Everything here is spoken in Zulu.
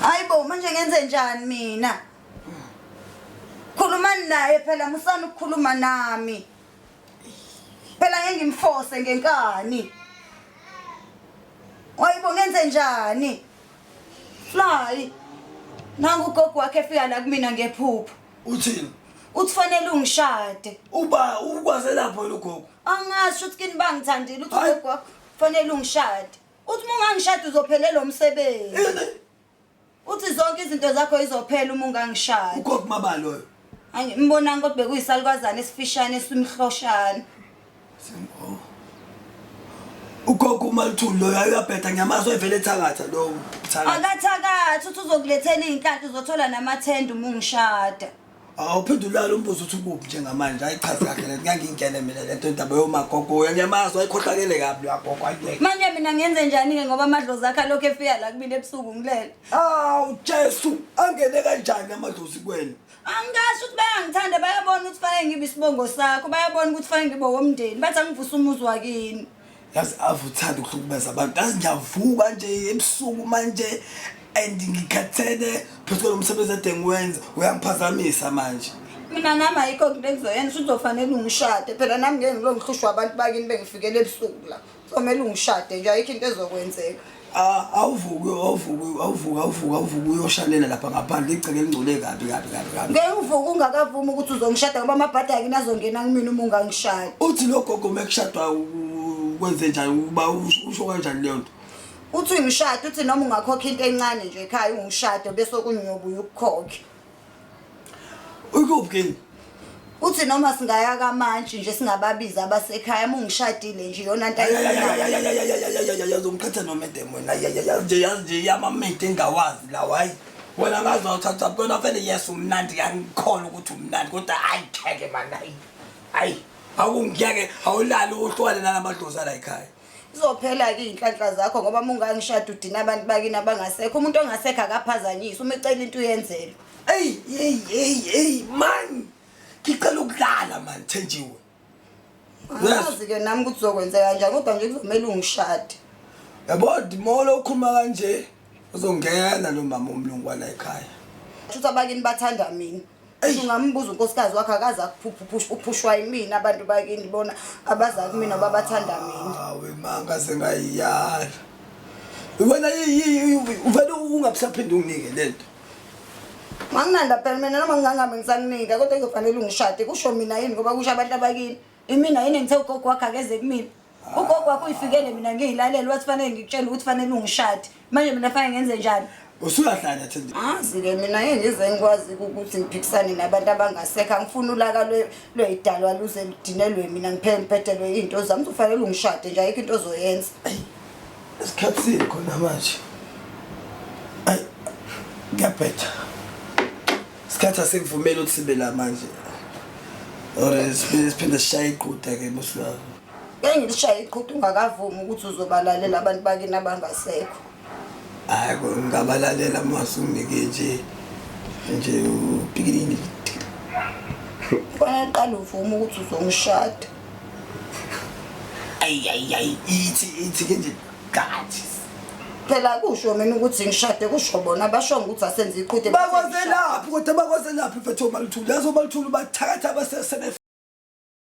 Hayibo manje ngenze njani mina? Khulumani naye phela musani ukukhuluma nami. Phela ngeke ngimforce ngenkani. Hayibo ngenze njani? Fly. Nangu ugogo wakhe efika la kumina ngephupho. Uthini? Uthi fanele ungishade. Uba ukwaze lapho yena ugogo. Angasho ukuthi kini bangithandile uthi Hayi. ugogo wakho fanele ungishade. Uthi uma ungangishadi uzophelelwa umsebenzi. Ini? Uthi zonke izinto zakho izophela uma ungangishadi. Ugogo mabani loyo? Angimbonanga kodwa bekuyisalukwazana esifishane esimhloshana. Simbo. Ugogo uMalithuli loyo uyabheda ngiyamazi oyivele ethakatha lowo. Thakatha. Akathakathi uthi uzokulethela iy'nhlanhla uzothola namathenda uma ungishada. Awuphinde ulale umbuzo uthi ukuphi njengamanje ayichazi kahle le ngiyangingene mina lento indaba yomagogo ngiyamazi wayikhohlakele kabi lo gogo ayiyeke. Manje mina ngenze njani-ke ngoba amadlozi akhe alokhu efika la kumina ebusuku ngilele. Awu Jesu angene kanjani amadlozi kuwena? Angasho ukuthi bayangithanda bayabona ukuthi fanele ngibe isibongo sakho bayabona ukuthi fanele ngibe womndeni bathi angivuse umuzi wakini. Yazi ave uthanda ukuhlukumeza abantu yazi ngiyavuka nje ebusuku manje and ngikhathele phezu kwalo msebenzi ade ngiwenza uyangiphazamisa manje. Mina nami ayikho into engizoyenza uzofanele ungishade phela nami ngeke ngilo ngihlushwa abantu bakini bengifikele ebusuku la. Kuzomele ungishade nje ayikho into ezokwenzeka. Ah, awuvuki awuvuki awuvuki awuvuki awuvuki uyoshalela lapha ngaphandle igceke elingcole kabi kabi kabi kabi. Ngeke uvuke ungakavumi ukuthi uzongishada ngoba amabhadi akini azongena kumina uma ungangishadi. Uthi lo gogo mekushadwa kwenze njani uba usho kanjani leyo nto? Uthi ungishade uthi noma ungakhokha into encane nje ekhaya ungishade bese okunyobuya ukukhokhe. Ukuphi kini? Uthi noma singaya kamantshi nje singababizi abasekhaya uma ungishadile nje iyona nto ayifunayo. Uzongiqhatha nomedem wena nje yazi nje yamamede engawazi lawa hayi wena ngazi wawuthatha kona vele yes umnandi yangikhona ukuthi umnandi kodwa hayi ngeke mani hayi hayi awungiyeke awulali uhlukane nalamadlozi ala ekhaya Izophela-ke iy'nhlanhla zakho ngoba uma ungangishada udina abantu bakini abangasekho. Umuntu ongasekho akaphazanyiswa, uma ecela into uyenzelwa. Eyi eyi eyi eyi man ngicela ukulala man Thenjiwe. Angazi-ke nami ukuthi uzokwenzeka kanjani kodwa nje kuzomele ungishade. Yabo Dimolo ukhuluma kanje uzongena lo mama omlungu wala ekhaya. Shuthi abakini bathanda mina. Ungambuza unkosikazi wakho akaze akuphupha uphushwa yimina abantu bakini bona abaza kumina babathanda mina. Hawe manga sengayiyala. Wena uvele ungabusaphinde unginike lento. Manginanda phela mina noma ngingangabe ngisakunika kodwa kuzofanele ungishade kusho mina yini ngoba kusho abantu abakini. Imina yini ngithe ugogo wakho akeze kumina. Ugogo wakho uyifikele mina ngiyilalele wathi fanele ngikutshele ukuthi fanele ungishade. Manje mina fanele ngenze njani? Usuyahlanya Thembi. Azi-ke mina ngeke ngize ngikwazi ukuthi ngiphikisane nabantu abangasekho. Angifuni ulaka lwey'dalwa luze ludinelwe mina ngiphele ngibhedelwe iy'nto zami. Uzofanele ungishade nje ayikho into ozoyenza. Isikhathi sini khona manje. Ayi kuyabheda. Isikhathi asikuvumeli ukuthi sibe la manje. Or siphinde sishaye iqhude ke musuka. Ngeke ngilishaye iqhude ungakavumi ukuthi uzobalalela abantu bakini abangasekho. Hayi ngingabalalela uma usunginike nje nje upikinini. Kufanele uqale uvume ukuthi uzongishada. Ayi ayi ayi ithi ithi ke nje gathi. Phela kusho mina ukuthi ngishade kusho bona basho ukuthi asenze iqhude. Bakwazelaphi kodwa bakwazelaphi mfethu oMaluthuli. Yazi oMaluthuli bathakatha abasesebe.